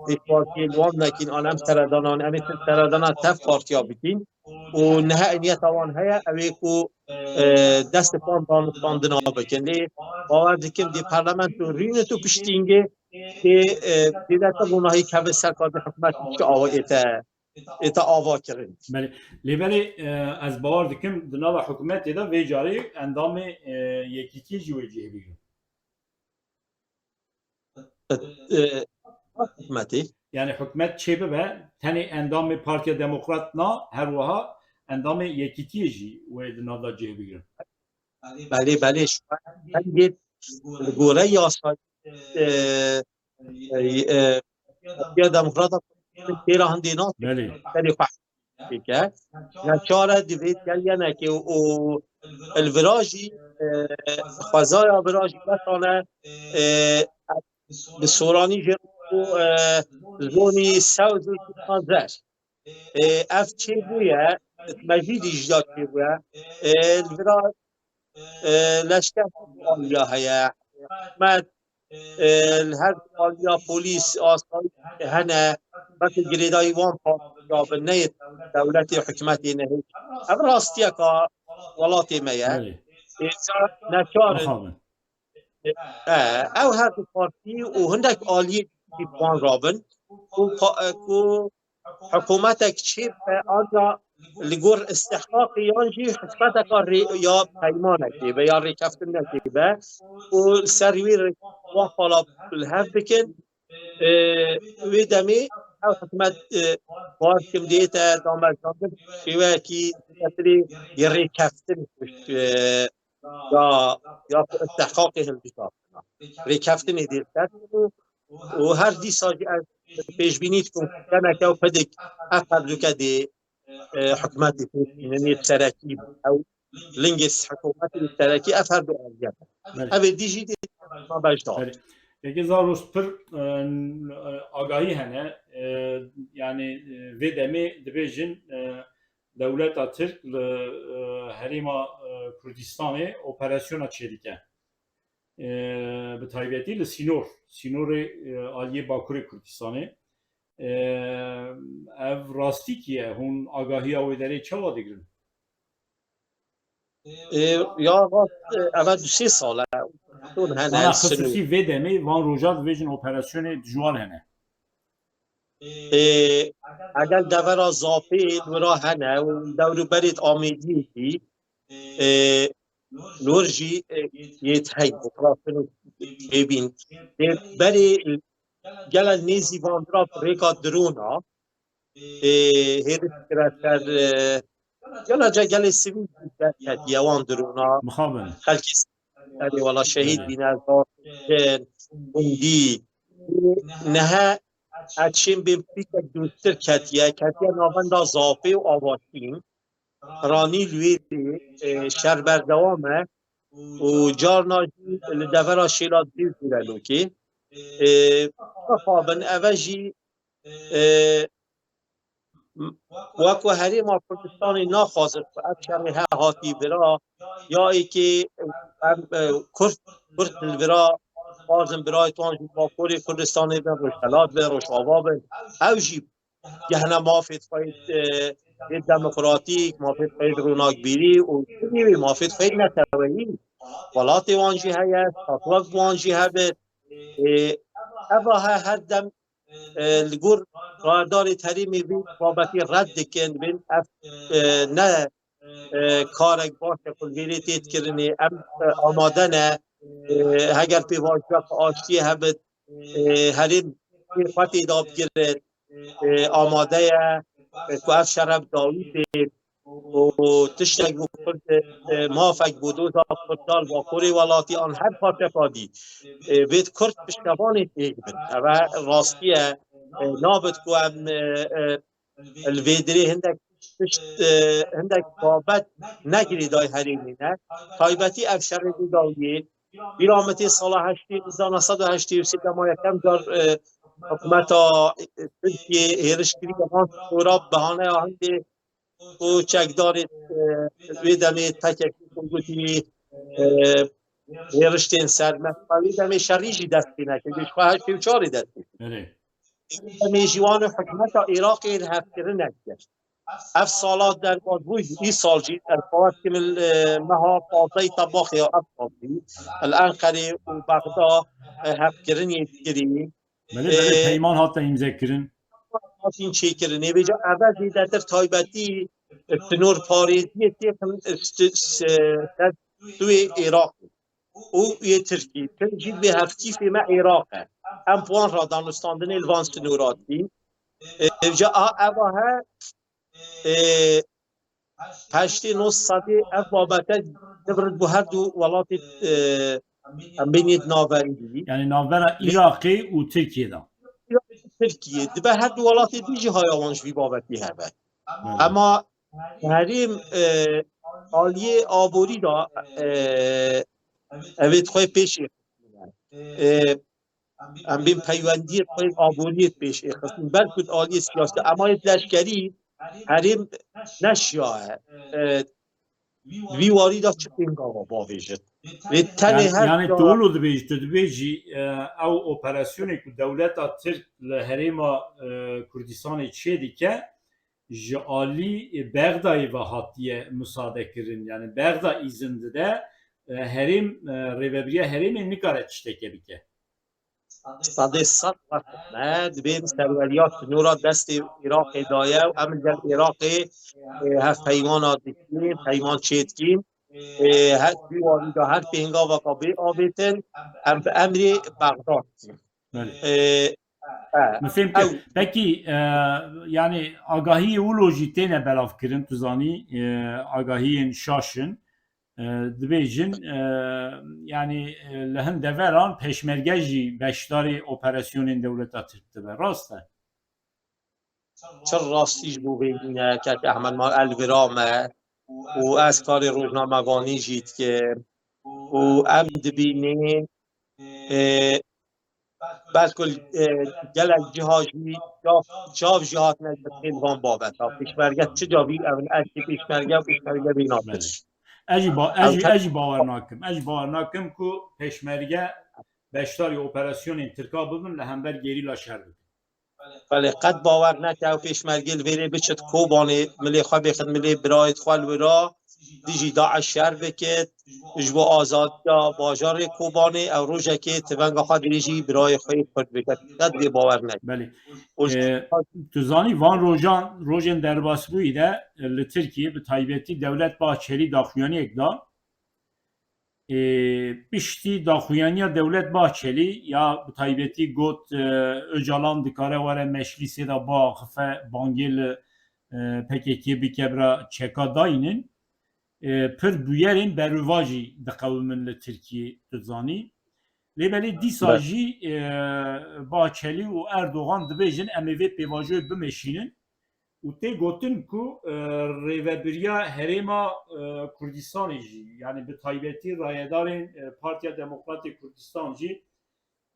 pêşwaziyê li wan nekîn, an em seredana, em ê seredana tev partiya bikîn û niha niyeta wan heye, ew ê ku, e, dest bi wan danûstandina bikin. Lê bawer dikim dê parlamento rûnit û piştîngê dê, e, dê de ronahî keve ser ka dê hikûmet çi awa ête, ête ava kirin. Belê. Lê belê, e, ez bawer dikim di nava hikûmetê de vê carê endamê, e, yekîtiyê jî wê cihê bigrin. E, hikûmetê. Yani hikûmet çê bibe, tenê endamê Partiya Demokrat na, her wiha endamê Yekîtiyê jî wê di nav de cih bigrin. Belê, belê, ji ber dengê li gore yasayî, e, e, e, Partiya Demokrata têra hindê nas. Belê. Belê xwe bike. Neçar e, divê gel yenekê û, û li vira jî, e, xwezaya vira jî besane, e, bi soranî jê û, e, zonî sewz û zer. E, ev çêbûye, me jî dîjda çêbûye. E, li vira, e, leşker aliya heye. Hikûmet, e, li her aliya polîs, asayîş hene. Belkî girêdayî wan partiya bi neyê dewletê, hikûmetê nehê. Ev rastiyeka welatê me ye. Belê. Êca neçar in. Mixabin. E, ew her du partî û hindek aliyê dî bi wan rabin ku pa-, e, ku hikûmetek çêbibe, anca li gor istihqaqê yan jî hikûmeteka rê-, ya peymanekê be ya rêkeftinekê be û li ser wî rê-, wan xala li hev bikin. E, wê demê ew hikûmet, e, bar kim dête damezrandin şêweyekî zêdetirê yê rêkeftin, e, ya, ya ku istihqaqê hilbijartina. Rêkeftinê dê ser û, û her dîsa jî ez pêşbînî dikim ku teneke û pidik ev herduke dê, e, hikûmetê pêşînin yê serekî ew lingê hikûmetê serekî ev her du aliyê. Belê. Ev ê dî jî dê ma beşdar. Belê. Peki Zaros pir, e, agahî hene, e, yani, e, vê demê dibêjin, e, dewleta Tirk li, e, herêma, e, Kurdistanê operasyona çêdike. E, bi taybetî li sînor, sînorê, e, aliyê Bakurê Kurdistanê. E, ev rastîkî ye. Hûn agahiya wê derê çawa digirin? E, ya rast, e, eve du sê sal e. Hûn hene Ana sinu. Xisûsî vê demê van roja dibêjin operasyonê dijwar hene. E, Egel devera Zapê li wira hene û dewruberê Amêdiyê jî, e, li wir jî, e, yê hey operasyon bêbîn. Dê berê gele nêzî van vira rêka drona, e, hêriş kire ser, e, gele ca gelê sivîl jî derketiye wan drona. Mixabin. Xelkê erê wala şehîd Evet. bîne, zartin, gundî. Nehe eçên bên pîtek dûrtir ketiye, ketiye navenda Zapê û Avaşîn. Ranî li wê dê, e, şer berdewam e û carna jî li devera Şêla dê zûre lokê. E, Mixabin eve jî, e, weko Herêma Kurdistanê naxwazin ku ev şerê he hatî vira, ya êkê em, e, Kurd, Kurd li vira xwazin birayê wan ji Bakurê Kurdistanê bin, Rojhelat bin, Rojava bin. Ew jî gehna mafê xwe yê, e, yê demokratîk, mafê xwe yê ronakbîrî û wê mafê xwe yê neteweyî. Welatê wan jî heye, statûyek bi wan jî hebe. E, eva he her dem, e, li gor radarê herêmê vê babetê red dikin, bên ev, e, ne, e, karek baş e ku li vêrê tê dikirinê. Em, e, amade ne, e, heger pêvajoyek aştiyê hebit, e, herêm pê xwe tê da bigirin, e, amade ye, e, ku ev şer bi dawî bê û tiştek bo Kurd, e, mafek bo doza Kurda li Bakurê welatî an her parçeka dî, e, vê Kurd piştevanê têk bin. Eve rastî ye, e, nabit ku em, e, e, li vê dirê hindek tişt, e, hindek babet ne girêdayî herêmê ne. Taybetî ev şerê Rûdawiyê. Bîra min tê sala heştê, hezar neh sed û heştê û sê dema yekem car, e, hikûmeta, e, Tirkiyê hêriş kiriye van sînora bi bahaneya hindê û çekdarê, e, wê demê P K K ku gotî, e, hêriş tên ser me. Wê demê şerî jî dest pê neke. Ji xwe heştê û çarê dest pê. Erê. Demê jî wan û hikûmeta Iraqê li hevkirinek kir. Ev sala derbas bû jî, îsal jî ez bawer dikim li, e, meha pazdehê Tebaxê ya ev sal jî li Enqerê û Bexda, e, hevkirinê kirî. Belê, belê, e, peyman hate îmzekirin. Hatin çêkirin. Ê vêca eve zêdetir taybetî, e, sinorparêziyê têxin, e, st-, s-, e, ser stûyê Iraqê û yê Tirkî. Tim jî bi hevkîfê me Iraq e. Em bi wan re danûstandinê li van sinoratî. E, vêca a eva he, e, heştê neh sedê ev babete divirit bo her du welatê, e, em bênî di navberî. Yani navbera Iraqê û Tirkiyê de. Tirkiye. Dibe her du welatê dî jî haya wan ji vî babetî hebe. Ema herêm, e, aliyê aborî de, e, evê xwe pêşê, e, em bên peywendiyê xwe aboriyê pêşê xistin. Ber ku aliyê siyasî, ema yê leşkerî herêm neşiya, e, vî warî de çi pêngava bavêjin. Vê tenê Yani, her yani ya- tu wilo dibêjî, tu dibêjî, e, ew operasyonê ku dewleta Tirk li herêma, e, Kurdistanê çê dike, ji alî, e, Bexdayê ve hatiye musade kirin. Yani Bexda îzin dide, e, herêm, e, rêvebiriya herêmê nikare tişteke bike. Sedê sed me dibên serweriya sinora destê Iraqê daye û em li gel Iraqê, e, hevpeymana dikin, peyman çêdikin. E, her vî warî de her pêngaveka bê avêtin, em bi emrê Bexda dikin. Belê. E, e, Min fêm kir. ew- Pekî, e, yani agahiyê wilo jî têne belavkirin, tu zanî, e, agahiyên şaş in. E, dibêjin, e, yani, e, li hin deveran pêşmerge jî beşdarî operasyonên dewleta Tirk dibe. Rast e? Çi rastî ji bo vê nîne, kek Ehmed Mal el vira me û ez karê rojnamevanî jî dikim û em dibînin, e, belkul, e, gelek ciha jî çav, çav jî hatine girtin van babeta. Pêşmerge çi cavî ev in erkê pêşmerge û pêşmerge bîna Belê. Ez jî ba-, ez jî, ez jî bawer nakim. Ez jî bawer nakim ku pêşmerge beşdarî operasyonên Tirka bibin li hember gerîla şer bikin. Belê, qet bawer neke ew pêşmergê li vêrê biçit Kobanê, milê xwe bêxit milê birayê xwe li wira, dijî DAIŞ şer bikit, ji bo azadiya bajarê Kobanê ew rojekê tivenga xwe dirêjî birayê xwe yê Kurd bikit. Qet vê bawer neke. Belê. Û ji Ee, tu zanî van rojan, rojên derbasbûyî de, e, li Tirkiyê bi taybetî Dewlet Bahçelî daxuyaniyek da. Ê, piştî daxuyaniya Dewlet Bahçelî ya bi taybetî got, e, Ocalan dikare were meclîsê de biaxife, bangê li, e, P K K bike bira çeka dayînin. E, pir bûyerên berûva jî diqewimin li Tirkiyê, tu zanî. Lê belê dîsa Be- jî, e, Bahçelî û Erdogan dibêjin, em ê vê pêvajoyê bimeşînin. Û tê gotin ku, e, rêvebiriya Herêma, e, Kurdistanê jî, yanî bi taybetî rayedarên, e, Partiya Demokratê Kurdistan jî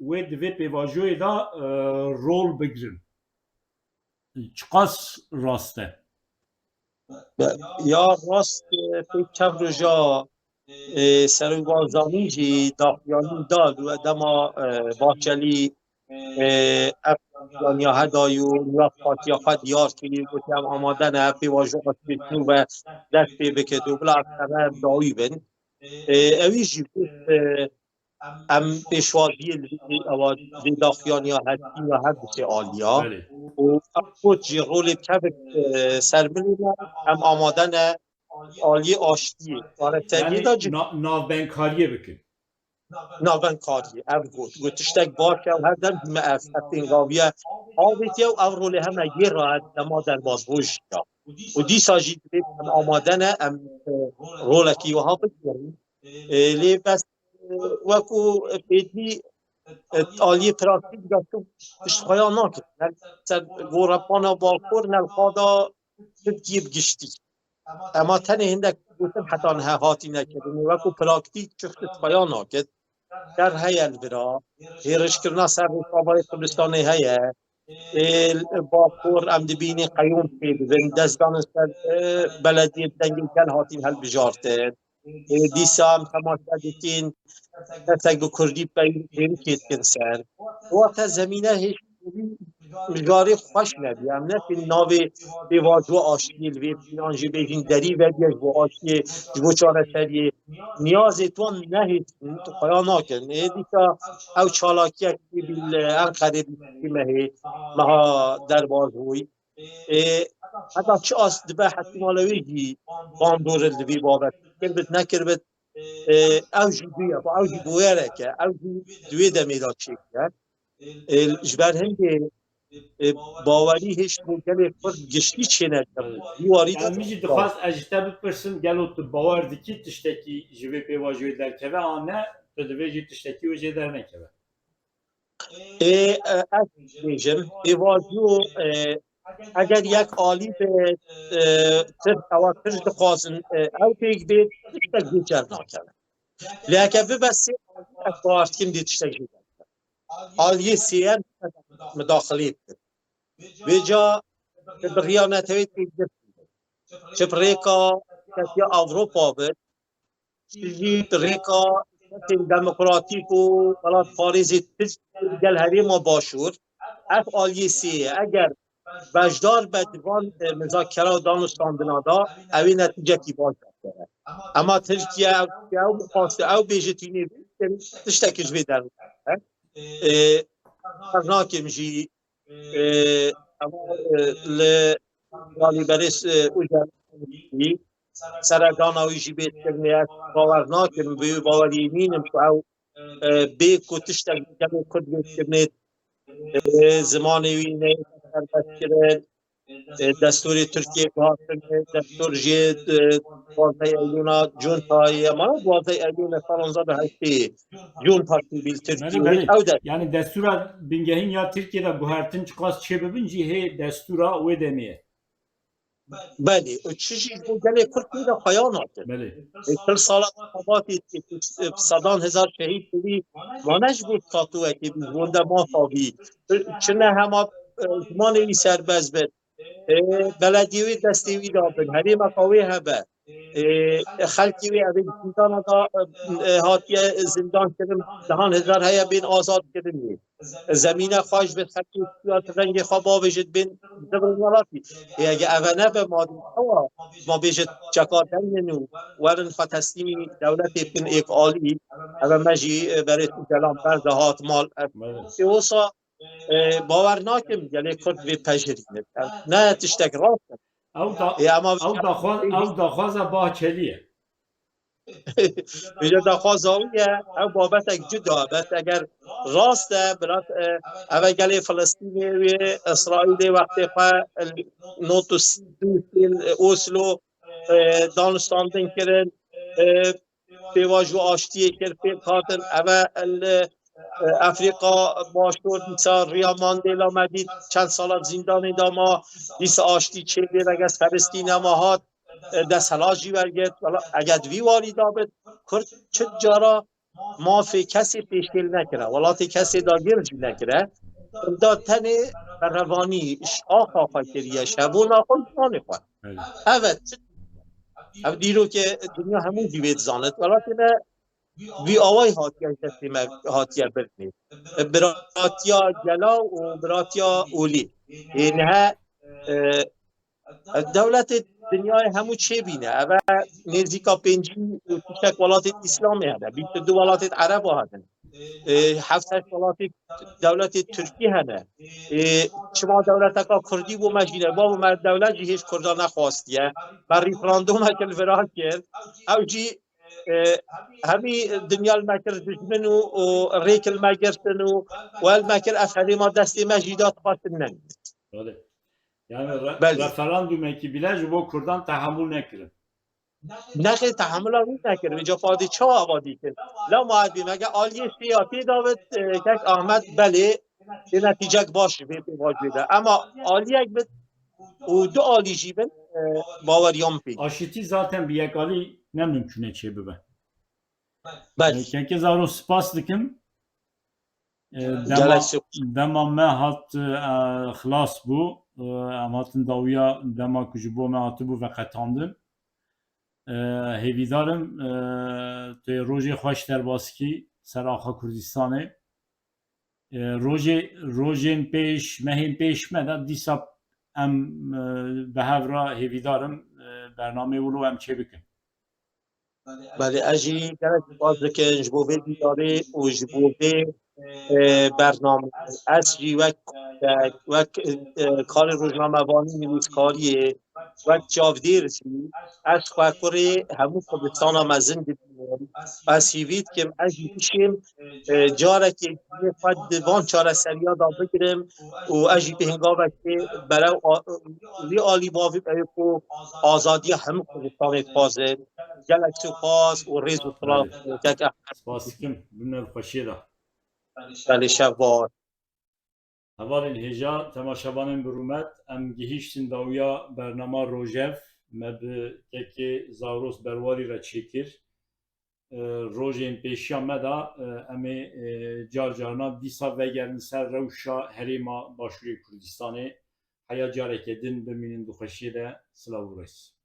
wê di vê pêvajoyê de, e, rol bigirin. Çiqas rast e? Ya rast, e, pêk çend roja, e, Serok Barzanî jî daxuyanî da li dema, e, Bahçelî, e, ev daxuyaniya hedayî û niya partiya xwe diyar kirî, gotiye, em amade ne, ev pêvajoya Sêsnû ve dest pê bikit û bila ev sere dawî bin. E, ewî jî got, e, em pêşwaziyê li vê ewa vê daxuyaniya hestî ya her du sê aliya. Belê. Û ev got jî rolê bi kevik, e, ser milê me, em amade ne aliyê aştiyê, çareseriyê Yanî de cih na-, navbengkariyê bikin. Navbengkariyê, ev got. Got tiştek baş e û her dem dîme ev, ev pêngaviye avêtiye û ev rolê heme yê raye dema derbasbû jî ya. Û dîsa jî divê em amade ne, em, e, rolekî wiha bigirin. E, lê bes, e, wekû pêdivî, e, aliyê praktîk de tu tişt xweya nakir. Ne li ser gorepana Bakur, ne li xwe da Tirkiyê bi giştî. Ema tenê hindek gotin heta niha hatî nekirin. Wekû praktîk çi tişt xweya nakir. Şer heye li vira. Hêrişkirina ser Rojavayê Kurdistanê heye. Ê, Bakur em dibînin qeyûm pê dibin. Dest danin ser, e, belediyê bi dengê gel hatin hilbijartin. Ê, dîsa em temaşe dikin, kesek bi kurdî peyv êrişê dikin ser. Wate zemîne hêşkirî mijarê xweş nebî. Em nekin navê pêvajoya aştiyê li vê bînan jî bêjin derî vediye ji bo aştiyê, ji bo çareseriyê. Niyazê wan nehêştin, tu xweya nakin. Ê, dîsa ew çalakiyek bî li Enqerê bî mehê, meha derbas bûy. Ê, heta çi ast dibe hesîmala wê jî bandor li vî babet kirbit, nekirbit, ê, ew jî bûye, ew jî bûyerek e, ew jî di wê demê de çêkiye. Ê, ji ber hindê, ê, bawerî hêşt bo gelê Kurd giştî çênedibû. Vî warî de Em jî dixwast ez ji te bipirsim, gelo tu bawer dikî tiştekî ji vê pêvajoyê derkeve an ne, tu divê jî tiştekî wê jê dernekeve. Ê, e, ez bêjim, pêvajoyo, e, eger yek alî be, e, tir, ewa tir dixwazin, e, ew pêk bê, tiştek jê çer nakeve. Lê heke bibe sê alî, ez bawer dikim dê tiştek jê derkeve. Aliyê sêyem midaxilê bikin. Vêca bi rêya netewê têgirtin. Çi bi rêka Yekîtiya Ewropa bit, çi jî bi rêka dewletên demokratîk û welatparêzê Tirkiyê gel herêma Başûr, ev aliyê sê ye. Eger beşdar be di van, e, muzakera û danûstandina de, ew ê netîcekî baş derkeve. Ema Tirkiye ew, ew bixwaste, ew bêje tînê bikin, tiştekî ji vê dernakeve. E, ez nakim jî, e, ema, e, li Alî Berêz, e, Ocalan jî seredana wî jî bê kirinê, ez bawer nakim, bi wî bawerî nînim ku ew, e, bê ku tiştek gelê Kurd bê kirinê, e, zimanê wî neyê serbestkirin, e, destûrê Tirkiyê guhartin, e, destûr jê, e, duwazdeh Eylûna cuntayê, ema duwazdeh Eylûna sala nozde heştê cun partî bîl Tirkiyê Belê, belê. Ew de. Yani destûra bingehîn ya Tirkiyê de guhertin çiqas çê bibin jî hê destûra wê demê ye. Belê, û çi jî ji bo gelê Kurd tê de xweya nakin. Belê. Ê, pil sala xebatê tê, ê, sedan hezar şehîd bûyî, vane ji bo statûyekê bî, ji bo de mafa bî. Çi ne hema, e, zimanê wî serbest bin. E, belediyê wê destê wî de bin, herêmeka wê hebe. Ê, xelkê wê ev ê zindana da, e, hatiye zindan kirin, dehan hezar heye bên azad kirinê. Zemîne xwe ji vê xelkê ya rengê xwe bavêjit bên zivrin welatî. Ê, ege eve nebe ma ewa, ma bêjit çeka dengin û werin xwe teslîmî dewletê bikin êk alî, eve me jî, e, berê Ocalan berda hat mal. Ev Belê. Ê, wisa, e, bawer nakim gelê Kurd vê pejirînin. Ev ne tiştek rast e. Ew da, Ê, ama ew daxwaz, ew daxwaza Bahçelî ye. Vêca daxwaza wî ye, ew babetek cuda be. Eger rast e, birat, e, eve gelê Filistînê wê, Îsraîlê wextê xwe, e, not û du sêl, e, Oslo, e, danûstandin kirin, e, pêvajo aştiyê kir, pêk hatin, eve li, e, Efrîka Başûr dîsa riya Mandela me dît, çend sala zîndanê de ma, dîsa aştî çêbê, rege Felistîne ma hat, e, desthilat jî wergirt. Wela, eger di vî warî de bit, Kurd çi cara mafê kesê pêşkêl nekire, welatê kesê dagir jî nekire. Da tenê berevanî ji axa xwe kiriye, şevona xwe, zimanê xwe. Belê. Evet, ev dîrokê dinya hemû jî vê dizanit. Welatê me vî awayî hatiye ji destê me hatiye birnê. Biratiya gela û biratiya olî. Ê niha, e, dewletê dinyayê hemû çêbîne. Eve nêzîka pêncî û şeş welatê Îslamê hene. Bîst û du welatê Ereba hene. E, heft heşt welatê dewletê Tirkî hene. E, çima dewleteka Kurdî bo me jî ne? Babo me dewlet jî hêj Kurda nexwastiye. Me referandumek li vira kir. Ew jî, e, hemî dinya li me kir dijmin û, û rêk li me girtin û wel me kir ev herêma destê me jî da xwestin ne. Belê. Yani re-, Belê. Referandumekî bile ji bo Kurdan tehamûl nekirin. Nexê, tehamula wî nekir. Vêca padî çawa ava dîtin? La ma ev bî, mege aliyê sêya tê davêt, e, kek Ahmet, belê, tê netîcek baş vê pêvajoyê de. Ema aliyek bit û du alî jî bin, e, baweriyan pê. Aşitî zaten bi yekalî ne mimkûn e çêbibe. Belê. E, kekê Zaro, spas dikim. E, dema, Gelek spas. Dema me hat, e, xilas bû. E, em hatin dawiya dema ku ji bo me hatibû veqetandin. E, hêvîdar im, e, tu yê rojê xweş derbas kî ser axa Kurdistanê. E, rojê, rojên pêş, mehên pêş me de dîsa em, e, bi hev re hêvîdar im, e, bernameyê wilo em çêbikin. Belê, ez jî gelek spas dikim ji bo vê dîdarê û ji bo vê, e, bernameyê. Ez jî wek, e, wek, e, karê rojnamevanî, nivîskariyê, wek çavdêr jî, ez xwekurê hemû Kurdistana mezin dibînim. Ez hîvî dikim, ez jî bişêm, e, carekê xwe di van çareseriya de bigirim û ez jî bi hingavekê berew a-, vî alî bavî, ew ku azadiya hemû Kurdistanê dixwazin. Gelek spas û rêz û silav. Belê. Kek Ehmed. Spas dikim. Bimne bi xweşiyê de. Belê, şev baş. Hevalên hêja, temaşevanên bi rûmet, em gihîştin dawiya bernama Rojev, me bi kekê Zawros Berwarî re çêkir. E, rojên pêşiya me de, e, em ê, e, car carna dîsa vegerin ser rewşa herêma Başûrê Kurdistanê. Heya careke din bimînin di xweşiyê de. Silav û rêz.